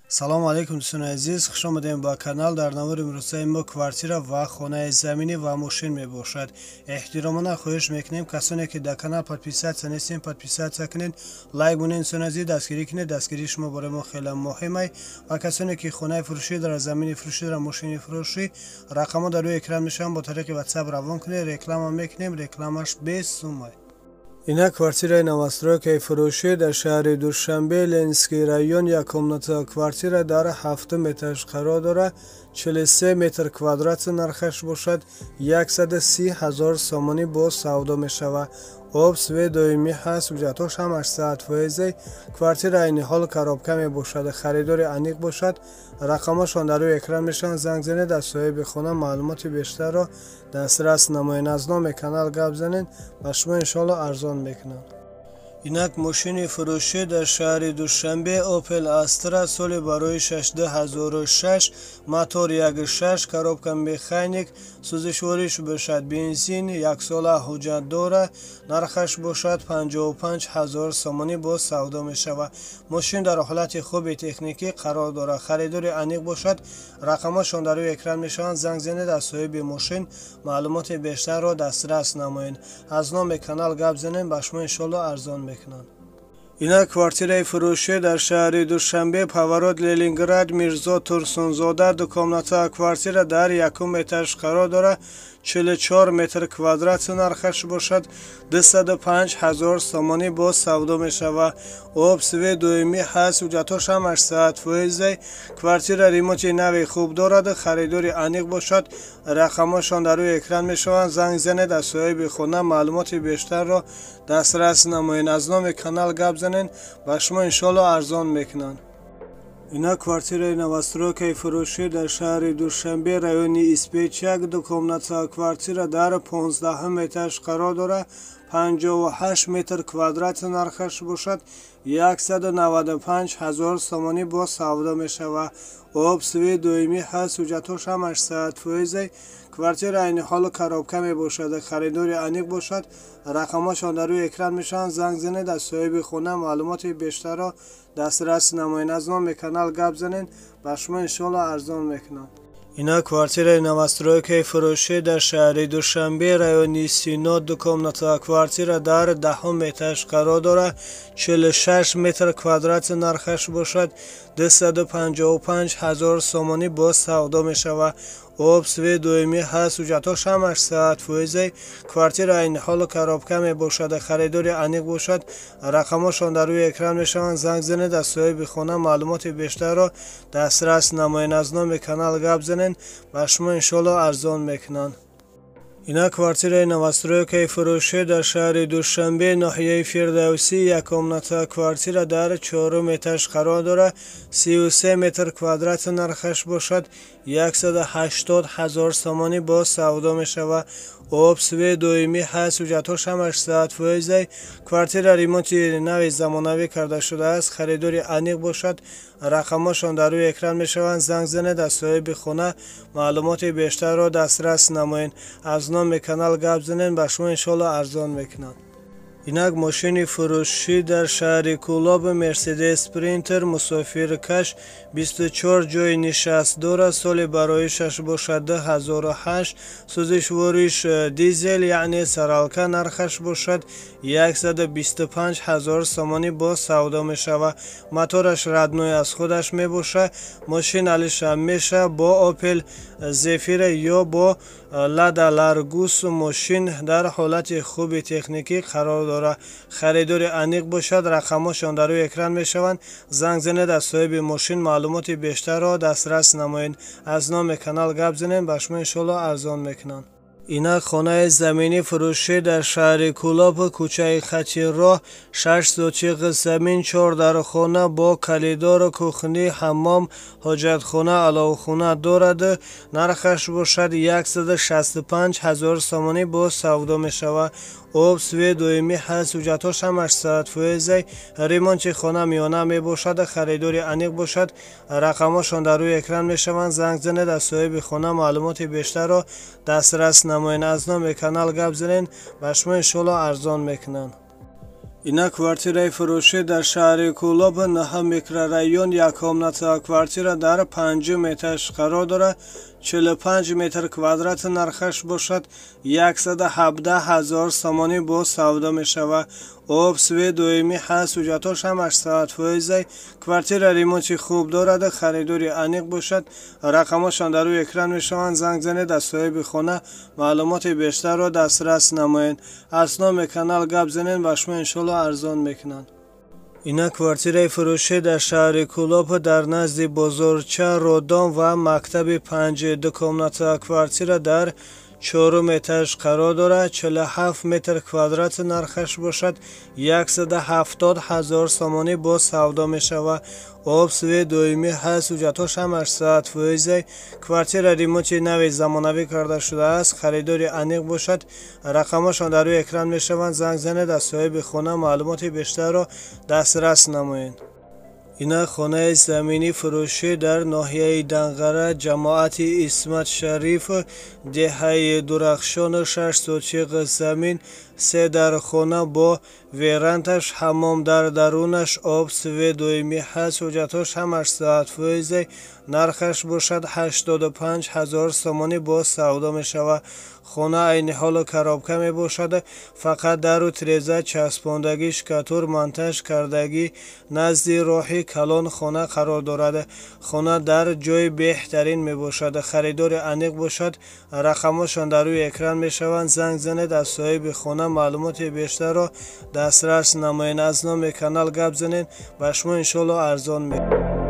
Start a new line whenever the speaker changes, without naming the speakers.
Салому алейкум, дӯстони азиз, хуш омадем ба канал. Дар навори имрӯзаи мо квартира ва хонаи заминӣ ва мошин мебошад. Эҳтиромона хоҳиш мекунем, касоне ки дар канал подписаться нестем, подписаться кунед, лайк монед. Дӯстони азиз, дастгирӣ кунед, дастгирии шумо барои мо хеле муҳимай. Ва касоне ки хонаи фурӯшӣ дорад, замини фурӯшӣ дорад, мошини фурӯшӣ, рақамҳо дар рӯи экран мешаванд, бо тариқи WhatsApp равон кунед, реклама мекунем, рекламаш бесумай. Ина квартираи новостройкаи фурӯшӣ дар шаҳри Душанбе, Ленинский район, як комната квартира дар ҳафтум этаж қарор дорад, 43 метр квадрат, нархаш бошад 130 ҳазор сомонӣ, боз савдо мешавад. Об, свет доимӣ ҳаст, ҳуҷҷатҳош ҳамаш 100%. Квартира айни ҳол коробка мебошад. Харидори аниқ бошад, рақамҳошон дар рӯи экран мешаванд, занг занед, аз соҳиби хона маълумоти бештарро дастрас намоед. Аз номи канал гап занед, ба шумо иншоалло арзон мекунанд. Инак мошини фурӯшӣ дар шаҳри Душанбе, Opel Astra, соли барои 2006, мотор 1.6, коробка механик, сӯзишвориш бошад бензин, яксола ҳуҷҷат дорад, нархаш бошад 55 ҳазор сомонӣ, боз савдо мешавад. Мошин дар ҳолати хуби техникӣ қарор дорад. Харидори аниқ бошад, рақамҳошон дар рӯи экран мешаванд, занг занед, аз соҳиби мошин маълумоти бештарро дастрас намоед. Аз номи канал гап занед, ба шумо иншоалло арзон мекунанд. Ина квартираи фурӯшӣ дар шаҳри Душанбе, поворот Ленинград, Мирзо Турсунзода, ду комната квартира дар якум этаж қарор дорад, 44 метр квадрат, нархаш бошад 205 ҳазор сомонӣ, боз савдо мешавад. Об, свет доимӣ ҳаст, ҳуҷҷатҳош ҳамаш 100%. Квартира ремонти нави хуб дорад. Харидори аниқ бошад, рақамҳошон дар рӯи экран мешаванд, занг занед, аз соҳиби хона маълумоти бештарро дастрас намоед. Аз номи канал гап занед, ба шумо иншоалло арзон мекунанд. Ина квартираи новостройкаи фурӯшӣ дар шаҳри Душанбе, райони Испечак, ду комната квартира дар 15-ум этаж қарор дорад, 58 метр квадрат, нархаш бошад 195 ҳазор сомонӣ, боз савдо мешавад. Об, свет доимӣ ҳаст, ҳуҷҷатҳош ҳамаш 100%. Квартира айни ҳол коробка мебошад. Харидори аниқ бошад, рақамҳошон дар рӯи экран мешаванд, занг занед, аз соҳиби хона маълумоти бештарро дастрас намоед. Аз номи канал гап занед, ба шумо иншоалло арзон мекунанд. Ина квартираи новостройкаи фурӯшӣ дар шаҳри Душанбе, райони Сино, ду комната квартира дар 10-ум этаж қарор дорад, 46 метр квадрат, нархаш бошад 255 ҳазор сомонӣ, боз савдо мешавад. Об, свет доимӣ ҳаст, ҳуҷҷатҳош ҳамаш 100%. Квартира айни ҳол коробка мебошад. Харидори аниқ бошад, рақамҳошон дар рӯи экран мешаванд, занг занед, аз соҳиби хона маълумоти бештарро дастрас намоед. Аз номи канал гап занед, ба шумо иншоалло арзон мекунанд. Ина квартираи новостройкаи фурӯшӣ дар шаҳри Душанбе, ноҳияи Фирдавсӣ, як комната квартира дар чорум этаж қарор дорад, 33 метр квадрат, нархаш бошад 180 ҳазор сомонӣ, боз савдо мешавад. Об, свет доимӣ ҳаст, ҳуҷҷатҳош ҳамаш 100%. Квартира ремонти нави замонавӣ карда шудааст. Харидори аниқ бошад, рақамҳошон дар рӯи экран мешаванд, занг занед, аз соҳиби хона маълумоти бештарро дастрас намоед. Аз номи канал гап занед, ба шумо иншоалло арзон мекунанд. Инак мошини фурӯшӣ дар шаҳри Кӯлоб, Мерседес Спринтер мусофиркаш, 24 ҷои нишаст дорад, соли бароишаш бошад 2008, сӯзишвориш дизел, яъне саралка, нархаш бошад 125 ҳазор сомонӣ, боз савдо мешавад. Мотораш родной аз худаш мебошад. Мошин алиша меша бо Опел Зефира ё бо Лада Ларгус. Мошин дар ҳолати хуби техникӣ қарор дорад. Харидори аниқ бошад, рақамҳошон дар рӯи экран мешаванд, занг занед, аз соҳиби мошин маълумоти бештарро дастрас намоед. Аз номи канал гап занед, ба шумо иншоалло арзон мекунанд. Инак хонаи заминӣ фурӯшӣ дар шаҳри Кӯлоб, кӯчаи Хатирроҳ, 6 сотиқ замин, чор дархона бо коридор, кухни, ҳаммом, ҳоҷатхона, аловхона дорад. Нархаш бошад 165 ҳазор сомонӣ, боз савдо мешавад. Об, свет доимӣ ҳаст, ҳуҷҷатҳош ҳамаш 100%. Ремонти хона миёна мебошад. Харидори аниқ бошад, рақамҳошон дар рӯи экран мешаванд, занг занед, аз соҳиби хона маълумоти бештарро дастрас намоед. Аз номи канал гап занед, ба шумо иншоалло арзон мекунанд. Ина квартираи фурӯшӣ дар шаҳри Кӯлоб, 9 микрорайон, яккомната квартира дар 5 этаж қарор дорад. 45 метр квадрат нархаш бошад 117 ҳазор сомонӣ боз савдо мешавад. Об, свет доимӣ ҳаст, ҳуҷҷатҳош ҳамаш 100%. Квартира ремонти хуб дорад, харидори аниқ бошад. Рақамҳошон дар рӯи экран мешаванд. Занг занед, аз соҳиби хона маълумоти бештарро дастрас намоед. Аз номи канал гап занед, ба шумо иншоалло арзон мекунанд. Ина квартираи фурӯшӣ дар шаҳри Кӯлоб дар назди бозорча, Родом ва мактаби 5 дукомната квартира дар 4 этаж қарор дорад. 47 метр квадрат нархаш бошад 170 ҳазор сомонӣ боз савдо мешавад. Об, свет доимӣ ҳаст, ҳуҷҷатҳош ҳамаш 100%. Квартира ремонти нави замонавӣ карда шудааст. Харидори аниқ бошад. Рақамҳошон дар рӯи экран мешаванд. Занг занед, аз соҳиби хона маълумоти бештарро дастрас намоед. Ина хонаи заминӣ фурӯшӣ дар ноҳияи Данғара, ҷамоати Исмат Шариф, деҳаи Дурахшон, 6 сотиқ замин, 3 дар хона бо верандаш, ҳаммом дар дарунаш, об, свет доимӣ ҳаст, ҳуҷҷатҳош ҳамаш 100%. Нархаш бошад 85 ҳазор сомонӣ боз савдо мешавад. Хона айни ҳол коробка мебошад, фақат дару тиреза часпондагӣ, шкатур монтаж кардагӣ. Назди роҳи калон хона қарор дорад. Хона дар ҷои беҳтарин мебошад. Харидори аниқ бошад. Рақамҳошон дар рӯи экран мешаванд. Занг занед, аз соҳиби хона маълумоти бештарро дастрас намоед. Аз номи канал гап занед, ба шумо иншоалло арзон мекунанд.